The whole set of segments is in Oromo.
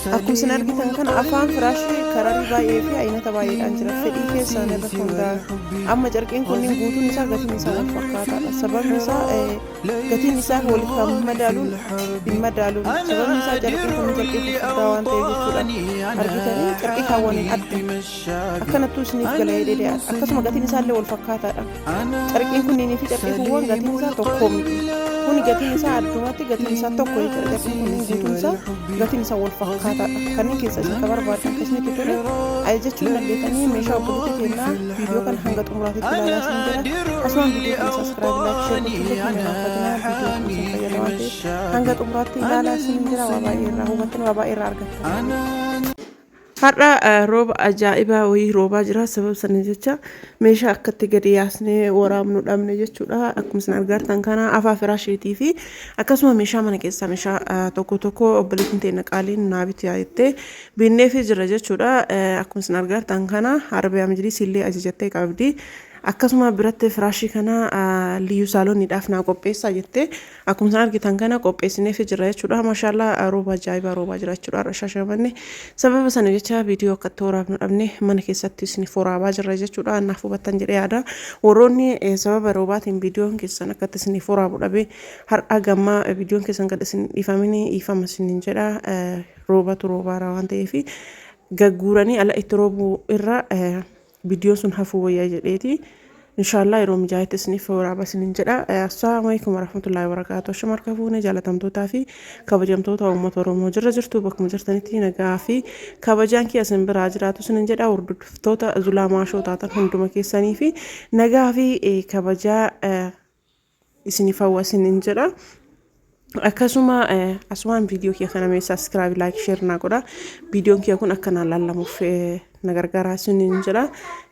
Akkuma isin argitan kana afaan firaashii kararii baay'ee fi aynata baay'eedhaan jira. Fedhii keessaan irratti hundaa'a. Amma carqiin kunniin guutuun isaa gatiin isaa wal fakkaataadha. Sababni isaa gatiin isaa wal kan madaaluun hin madaaluun. Sababni isaa carqiin kun carqii gurguddaa waan ta'eef jechuudha. Argitanii carqii kaawwaniin adda. Akkanattuu isiniif gala jedhee yaada. Akkasuma gatiin isaallee wal fakkaataadha. Carqiin kunniinii fi carqii kuuwwan gatiin isaa tokko miti. Kuni gatiin isaa addumatti gatiin isaa tokko jechuudha. Carqiin kunniin guutuun isaa gatiin isaa wal fakkaataadha. Kanneen keessaa isin ka barbaadan akka isinitti tole ajajachuun dandeettanii meeshaa obboleettii teennaa viidiyoo kana hanga xumuraatitti ilaalaa isin jira. Asumaan viidiyoo kana subscribe, like, share gochuun illee hin irraanfatinaa. Viidiyoon kun isin fayyada waan ta'eef hanga xumuraatti ilaalaa isin jira. Waa baay'ee irraa hubattan waa baay'ee irraa argattan. Har'a rooba ajaa'ibaa wayii roobaa jira. Sababa sana jecha meeshaa akkatti gadi yaasnee waraabnu dhabne jechuudha. Akkuma isin argartan kana afaa firaashiitii fi akkasuma meeshaa mana keessaa meeshaa tokko tokko obboleettiin teenya qaaliin naa biti jettee binneefii jira jechuudha. Akkuma isin argartan kana Arabiyaa Majliisii illee ajajattee qabdi. Akkasuma biratti firaashii kana liyyuu saalooniidhaaf naa qopheessaa jettee akkuma isin argitan kana qopheessineefii jirra jechuudha. Maashaallaa rooba ajaa'ibaa roobaa jira jechuudha har'a Shaashamanne. Sababa sana jecha viidiyoo akka itti waraabnu dhabne mana keessatti isiniif waraabaa jirra jechuudha. Naaf hubattan jedhee yaada. Warroonni sababa roobaatiin viidiyoon keessan akka itti isiniif waraabu dhabe har'a gammaa viidiyoon keessan gad isin dhiifamini dhiifama isiniin jedha. Roobatu roobaara waan ta'eef gagguuranii ala itti roobuu irra Viidiyoon sun hafuu wayya jedheeti. Inshaallah yeroo mijaa'etti isiniif waraaba isinin jedha. Assalaamu alaikum warahmatullahi wabarakaatuh. Ashama harka fuune jaalatamtootaa fi kabajamtoota uummata Oromoo jirra jirtu bakkuma jirtanitti nagaa fi kabajaan kiyya isin biraa jiraatu isinin jedha. Hordoftoota Zulaa Maashoo taatan hunduma keessanii fi nagaa fi kabajaa isiniif hawwa isinin jedha. Akkasuma asumaan viidiyoo kiyya kana mee subscribe like share naa godha. Viidiyoon kiyya kun akka naan laallamuuf na gargaaraa isinin jedha.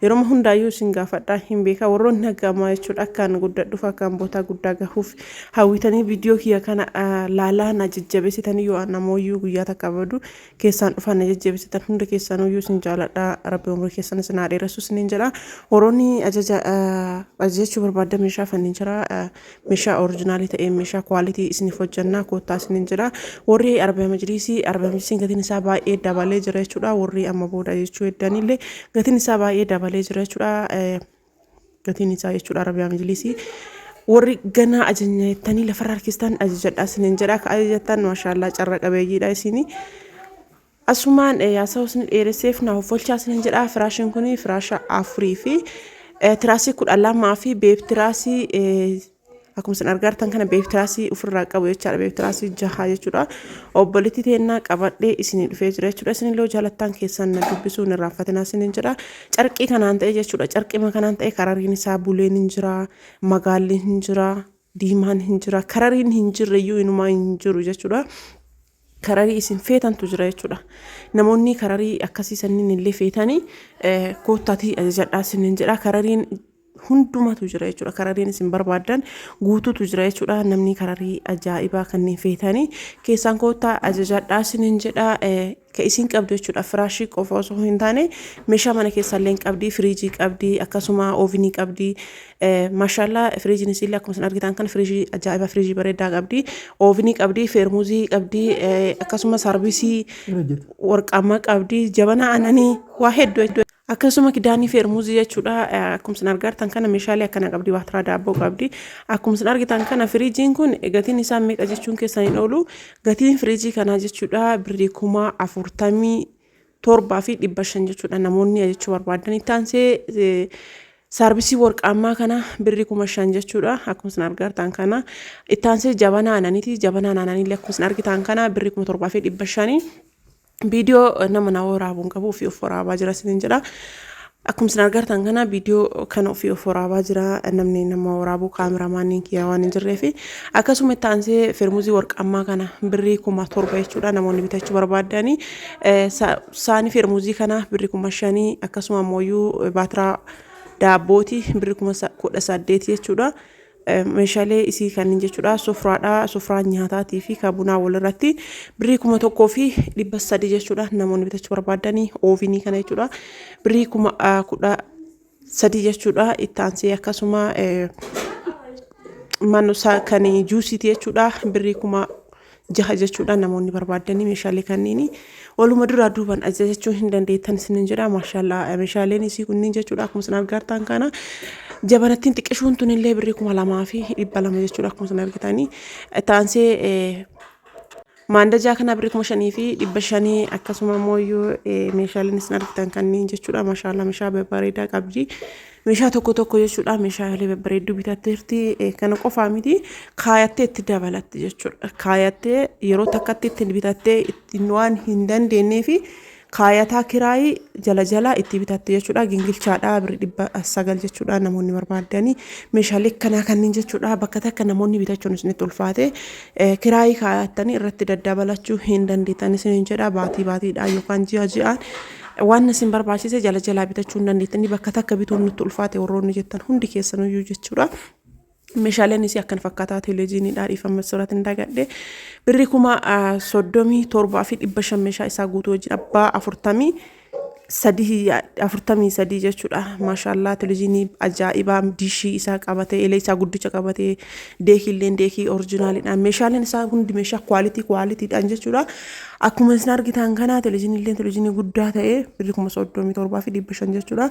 Yeroo hundaayyuu isin gaafadha hin beeka warroonni haggamaa jechuudha akkaan guddadhuuf akkaan bootaa guddaa gahuuf hawwitanii viidiyoo kiyya kana laalaa na jajjabeessitanii yoo namooyyuu guyyaa takka badu keessaan dhufan na jajjabeessitan hunda keessanuyyuu isin jaaladha rabbi umrii keessan isin haa dheeressu isiniin jedha warroonni ajaja ajajachuu barbaaddan meeshaa fanniichara meeshaa orijinaalii ta'e meeshaa kwaalitii isiniif hojjannaa koottaa isiniin jedha warri arbiyaa majliisii arbiyaa majliisiin gatiin isaa baay'ee dabalee jira jechuudha warri amma booda jechuu heddanillee gatiin isaa baay'ee dabalee jira jechuudha gatiin isaa jechuudha arabiyaa majliisii warri ganaa ajajna jettanii lafarra harkistan ajajadhaa isiniin jedha akka ajajattan maashaallaa carra qabeeyyiidha isinii asumaan yaasaa isin dheeresseef naaf offolchaa isiniin jedha firaashiin kun firaasha afurii fi tiraasii 12 fi beeb tiraasii Akkuma isin argaa jirtan kana beektiraasii ofirraa qabu jechaadha. Beektiraasii jaha jechuudha. Obboleettii teennaa qabadhee isinii dhufee jira jechuudha. Isinillee jaalattaan keessan na dubbisuu hin irraanfatinaa isiniin jedha. Carqii kanaan ta'e jechuudha. Carqima kanaan ta'e karariin isaa buleen hin jira, magaalli hin jira, diimaan hin jira, karariin hin jirre iyyuu inumaa hin jiru jechuudha. Kararii isin feetantu jira jechuudha. Namoonni kararii akkasii sanniin illee feetanii koottaatii ajajadhaa isiniin jedha. Karariin hundumatu jira jechuudha. Karariin isin barbaaddan guutuutu jira jechuudha. Namni kararii ajaa'ibaa kanneen feetanii keessaan koottaa ajajadhaa isiniin jedha. Ka isin qabdu jechuudha. Firaashii qofa osoo hin taane meeshaa mana keessaallee hin qabdi. Firiijii qabdi. Akkasuma oovinii qabdi. Maashaallaa firiijiin isiillee akkuma isin argitan kana firiijii ajaa'ibaa firiijii bareedaa qabdi. Oovinii qabdi. Feermuzii qabdi. Akkasuma saarbisii warqaammaa qabdi. Jabanaa aananii waa hedduu jechuudha. Akkasuma kidaanii feermuuzii jechuudha. Akkuma isin argartan kana meeshaalee akkana qabdi. Waatiraa daabboo qabdi. Akkuma isin argitan kana firiijiin kun gatiin isaa meeqa jechuun keessan hin oolu. Gatiin firiijii kanaa jechuudha birrii 47,500 jechuudha. Namoonni jechuu barbaadan itti aansee saarbisii warqaammaa kana birrii 5,000 jechuudha. Akkuma isin argartan kana itti aansee jabanaa aananiiti. Jabanaan aananiillee akkuma isin argitan kana birrii 7,500. Viidiyoo nama na waraabu hin qabu ofii of waraabaa jira isiniin jedha. Akkuma isin argartan kana viidiyoo kana ofii of waraabaa jira namni nama waraabu kaameramaaniin kiyya waan hin jirreefi akkasuma itti aansee feermuzii warqammaa kana birrii 7,000 jechuudha namoonni bitachuu barbaadani saanii feermuzii kana birrii 5,000 akkasuma ammoo baatiraa daabbooti birrii 18,000 jechuudha. Meeshaalee isii kanneen jechuudha sofraadha sofraan nyaataatii fi kan bunaa walirratti birrii 1,300 jechuudha namoonni bitachuu barbaadanii oovinii kana jechuudha birrii 13,000 jechuudha itti aansee akkasuma manusaa kan juusiiti jechuudha birrii 6,000 jechuudha namoonni barbaadanii meeshaalee kanneen Waluma duraa duuban ajajachuu hin dandeettan isinin jedha. Maashaallah, meeshaaleen isii kunniin jechuudha, akkuma isin argartan kana jabanattiin xiqqishuun tunillee birrii 2200 jechuudha, akkuma isin argitanii. Taansee maandajaa kana birrii 5500. Akkasuma immoo meeshaaleen isin argitan kanneen jechuudha. Maashaallah, meeshaa babbareedaa qabdi. Meeshaa tokko tokko jechuudha, meeshaalee babbareedduu bitatteerti. Kana qofaa miti, kaayattee itti dabalatti jechuudha. Kaayattee yeroo takkatti ittiin bitattee ittiin waan hin dandeenyee fi kaayataa kiraayii jala jala itti bitatte jechuudha. Gingilchaadha, birrii 900 jechuudha. Namoonni barbaadanii meeshaalee akkanaa kanneen jechuudha, bakka takka namoonni bitachuun isinitti ulfaate kiraayii kaayattanii irratti daddabalachuu hin dandeettan isiniin jedha. Baatii baatiidhaan yookaan ji'a ji'aan waan isin barbaachise jala jalaa bitachuu hin dandeettanii, bakka takka bituun nutti ulfaate warroonni jettan hundi keessanuyyuu jechuudha. Meeshaaleen isii akkan fakkaataa televiziiniidha, dhiifama suuratti hin dagadhe. Birrii 37,500 meeshaa isaa guutuu wajjin, abbaa 43, 43 jechuudha. Maashaallah, televiziinii ajaa'ibaa diishii isaa qabatee, eelee isaa guddicha qabatee, deekiilleen deekii originaliidha. Meeshaaleen isaa hundi meeshaa quality qualitydhaan jechuudha. Akkuma isin argitan kana televiziiniilleen televiziinii guddaa ta'e birrii 37,500 jechuudha.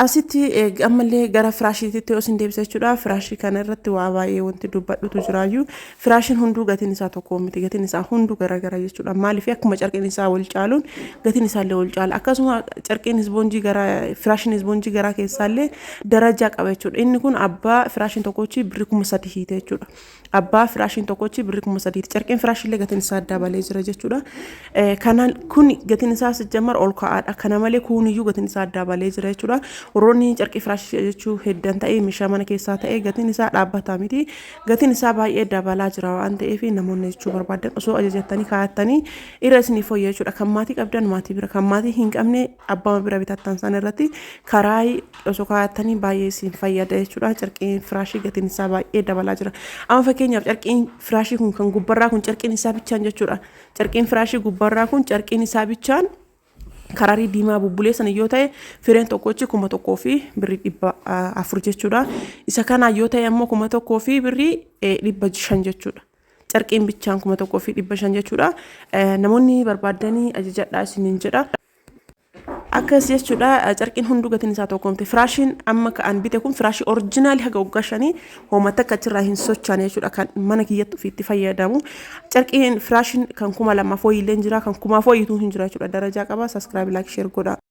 Asitti ammallee gara firaashiitti yoo isin deebisa jechuudha. Firaashii kana irratti waa baay'ee wanti dubbadhutu jiraayyuu. Firaashiin hunduu gatiin isaa tokko miti. Gatiin isaa hunduu garaagara jechuudha. Maaliif? Akkuma carqiin isaa wal caaluun gatiin isaallee wal caala. Akkasuma carqiin isboonjii gara firaashiin isboonjii garaa keessaallee darajaa qaba jechuudha. Inni kun abbaa firaashiin tokkochi birrii 3000 hiite jechuudha. Abbaa firaashiin tokkochi birrii 3000ti. Carqiin firaashiillee gatiin isaa dabalee jira jechuudha. Kanaan kun gatiin isaa sijjammar ol ka'aadha. Kana malee kuuniyyuu gatiin isaa dabalee jira jechuudha. Warroonni carqii firaashii jechuu heddan ta'ee, meeshaa mana keessaa ta'ee, gatiin isaa dhaabbataa miti. Gatiin isaa baay'ee dabalaa jira waan ta'eef, namoonni jechuu barbaadan osoo ajajattanii kaa'attanii irra isinii fooyya jechuudha. Kan maatii qabdan maatii bira, kan maatii hin qabne abbaa bira bitattan san irratti karaa osoo kaa'attanii baay'ee isin fayyada jechuudha. Carqiin firaashii gatiin isaa baay'ee dabalaa jira. Amma fakkeenyaaf carqiin firaashii kun kan gubbarraa kun carqiin isaa bichaan jechuudha. Carqiin firaashii gubbarraa kun carqiin isaa bichaan kararii diimaa bubbulee sana yoo ta'e, fireen tokkochi 1400 jechuudha. Isa kanaa yoo ta'e ammoo 1500 jechuudha. Carqiin bichaan 1500 jechuudha. Namoonni barbaaddanii ajajadhaa isiniin jedha. Akkas jechuudha, carqiin hunduu gatiin isaa tokko miti. Firaashiin amma ka'an bite kun firaashii originalii haga waggaa 5 hoomata akka achirraa hin sochoone jechuudha, kan mana kiyyatti ofiitti fayyadamu. Carqiin firaashiin kan 2000 fooyyillee hin jira, kan 1000 fooyyituu hin jira jechuudha. Darajaa qaba. Subscribe, like, share godha.